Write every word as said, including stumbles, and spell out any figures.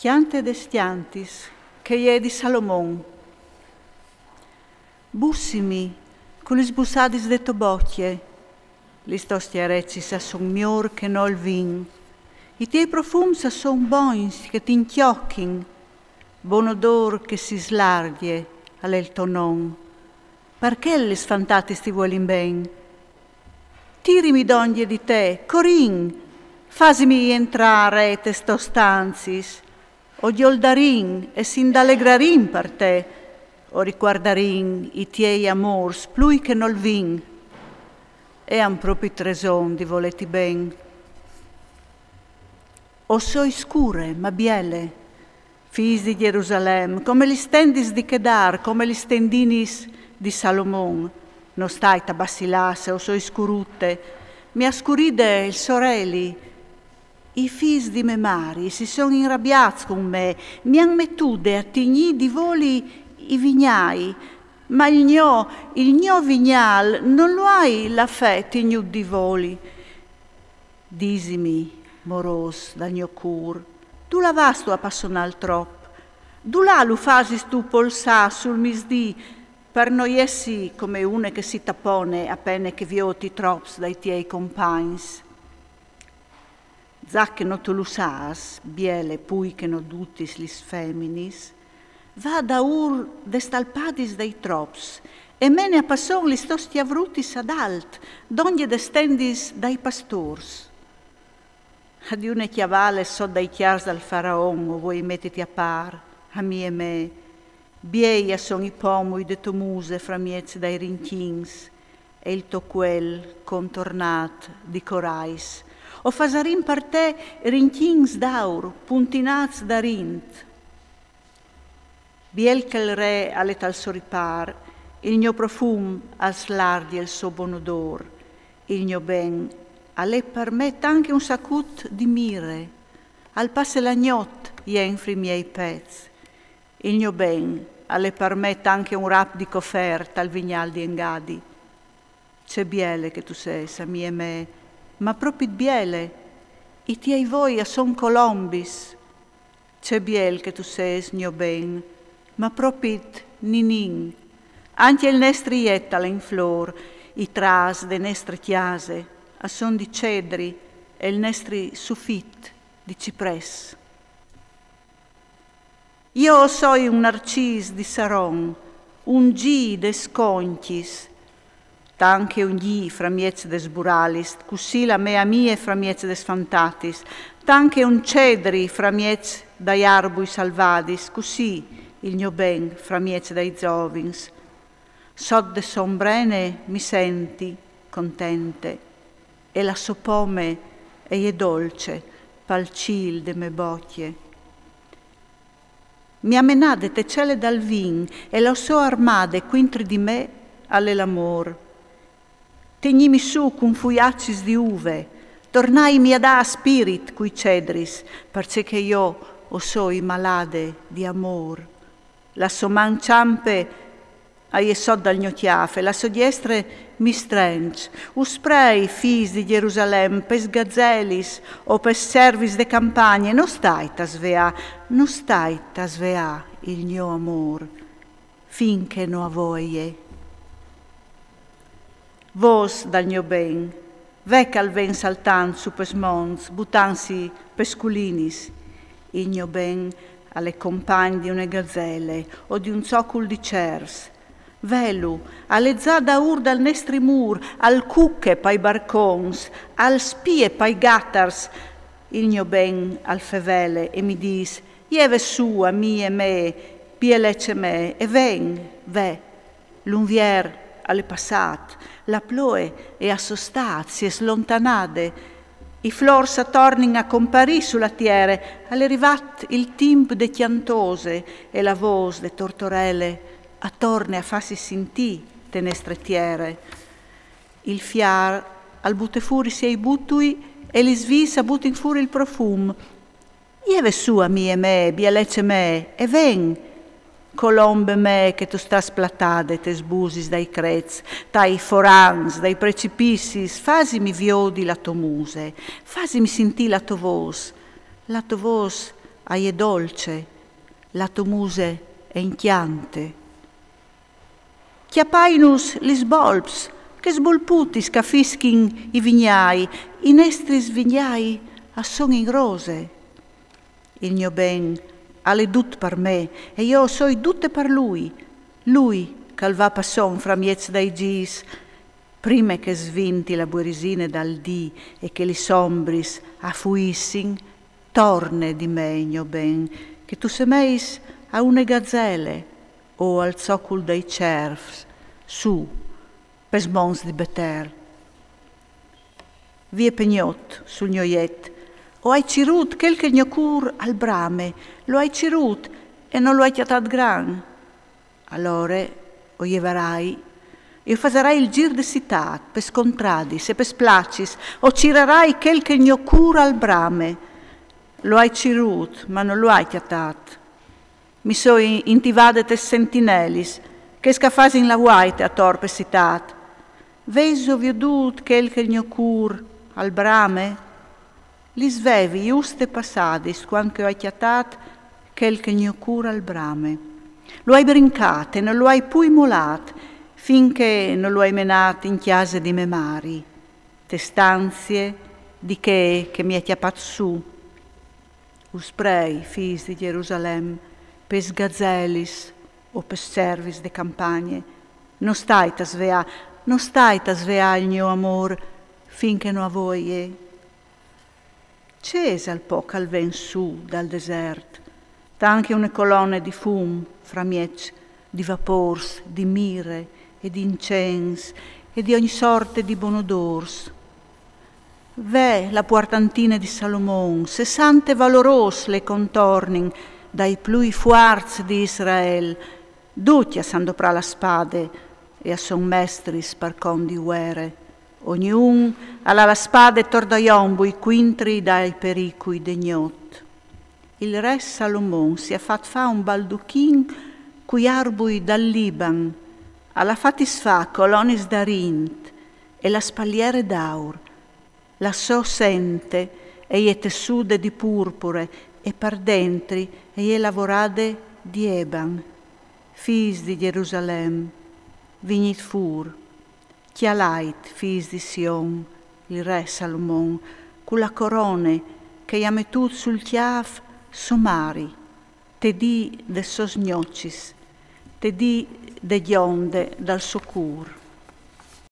Cjante des cjantis, che e je di Salomon. Bussimi cu lis bussadis de tô bocje, lis tôs cjarecis a son miôr che no il vin. I tiei profums a son bogns che ti incjochin, bon odôr che si slargje al è il to non. Par chel lis fantatis ti vuelin ben. Tirimi dongje di te, corìn, fasimi jentrâ tes tôs stanziis, o gjoldarìn e si indalegrarìn par te, o ricuardarìn i tiei amôrs plui che no il vin. E àn propit reson di volêti ben. O soi scure, ma biele, fîs di Gjerusalem, come lis tendis di Chedar, come lis tendinis di Salomon. No stait a bacilâ se o soi scurute, mi à scuride il soreli. I fîs di mê mari si son inrabiâts cun me, mi àn metude a tignî di voli i vignâi, ma il gno, il gno vignâl no lu ai lafè tignût di voli. Disimi, morôs dal gno cûr, dulà vâstu a passonâ il trop? Dulà lu fasistu polsâ sul misdì, par no jessi come une che si tapone a pene che e viôt i trops dai tiei compagns? Za che no tu lu sâs, biele, plui che no dutis lis feminis, va daûr des talpadis dai trops e mene a passon lis tôs cjavrutis adalt, dongje des tendis dai pastôrs. Ad une cjavale sot dai cjârs dal faraon o vuei metiti a pâr, a mie me, biei a son i pomui de tô muse framieç dai rinchins, e il to cuel contornât di corais. O fasarìn par te rinchins d'aur, puntinâts d'arint. Biel che il re al è tal so ripâr, il gno profum al slargje il so bon odôr. Il gno ben al è par me tant che un sacut di mire, al passe la gnot jenfri i miei pets. Il gno ben al è par me tant che un rap di cofer tal vignâl di Engadi. Ce biele che tu sês, a mie me, ma propit biele. I tiei voi a son colombis. Ce biel che tu sês, gno ben, ma propit ninin. Ancje il nestri jet al è in flôr, i trâfs de nestre cjase a son di cedri e il nestri sufit di ciprès. Jo o soi un narcîs di Saron, un gî des concjis, tant che un gî framieç des buralis, cussì la mê amie framieç des fantatis, tant che un cedri framieç dai arbui salvadis, cussì il gno ben framieç dai zovins. Sot de sô ombrene mi senti contente, e la sô pome e je dolce pal cîl de mê bocje. Mi à menade te cele dal vin, e la sô armade cuintri di me al è l'amôr. Tegnimi sù cun fuiacis di uve, tornaimi a dâ spirit cui cedris, parcè che jo o soi malade di amôr. La sô man çampe e je sot dal gno cjâf e la sô diestre mi strenç. Us prei, fîs di Gjerusalem, pes gazelis o pes cervis de campagne, no stait a sveâ, no stait a sveâ il gno amôr, fin che no a voie. Vôs dal gno ben, ve che al ven saltant su pes monts, butantsi pes culinis. Il gno ben al è compagn di une gazele o di un zocul di cerfs. Velu, al è za daûr dal nestri mûr, al cuche pai barcons, al spie pai gatars. Il gno ben al fevele e mi dîs: Jeve sù, amie me, bielece me, e ven, ve. L'unvier al è passât, la ploie e à sostât, si è slontanade. I flôrs a tornin a comparî su la tiere, al è rivât il timp de cjantose e la vôs de tortorele a torne a fâsi sintî te nestre tiere. Il fiâr al bute fûr i siei butui e lis vîs a butin fûr il profum. Jeve sù, amie me, bielece me, e ven. Colombe me, che tu stâs platade tes busis dai crets, tai forans, dai precipicis, fasimi viodi la tô muse, fasimi sintî la tô vôs. La tô vôs A je dolce, la to muse e incjante. Cjapainus lis bolps, chês bolputis ch'a fischin i vignâi, i nestris vignâi a son in rose. Il gno ben al è dut par me, e jo o soi dute par lui, lui ch'al va passon framieç dai zîs. Prime che svinti la buerisine dal dì e che lis ombris a fuissin, torne di me, gno ben, che tu semeis a une gazele o al zocul dai cerfs, sù, pes monts di Beter. Vie pe gnot, sul gno jet, o ai cirût chel che il gno cûr al brame, lo ai cirût e no lo ai cjatât gran. Alore o jevarai, e o fasarai il zîr de citât, pes contradis e pes placis, o cirarai chel che il gno cûr al brame. Lo ai cirût, ma no lo ai cjatât. Mi soi intivade tes sentinelis, chês ch'a fasin la vuaite ator pe citât. Vêso viodût chel che il gno cûr al brame? Lis vevi juste passadis, cuant che o ai cjatât chel che il gno cûr al brame. Lo ai brincât e no lo ai pui molât, fin che no lo ai menât in cjase di me mari, te stanzie di chê che mi à cjapât sù. Us prei, fîs di Gjerusalem, pes gazelis o pes cervis de campagne, no stait a sveâ, no stait a sveâ il gno amôr, fin che no a voi. Ce isal po ch'al ven sù dal desert, tant che une colone di fum framieç di vapôrs, di mire e di incens e di ogni sorte di bon odôrs. Ve la puartantine di Salomon, sessante valorôs le contornin, dai plui fuarts di Israel. Ducj a san doprâ la spade e a son mestris par cont di vuere. Ognun al à la spade tor dai ombui cuintri dai pericui de gnot. Il re Salomon si à fat fâ un balduchin cui arbui dal Liban, al à fatis fâ colonis d'arint e la spaliere d'aur. La sô sente e je tessude di purpure e par dentri e je lavorade di eban. Fîs di Gjerusalem, vignît fûr. Cjalait, fîs di Sion, il re Salomon, cu la corone che i à metût sul cjâf so mari, te dì des sôs gnocis, te dì de gjonde dal so cûr.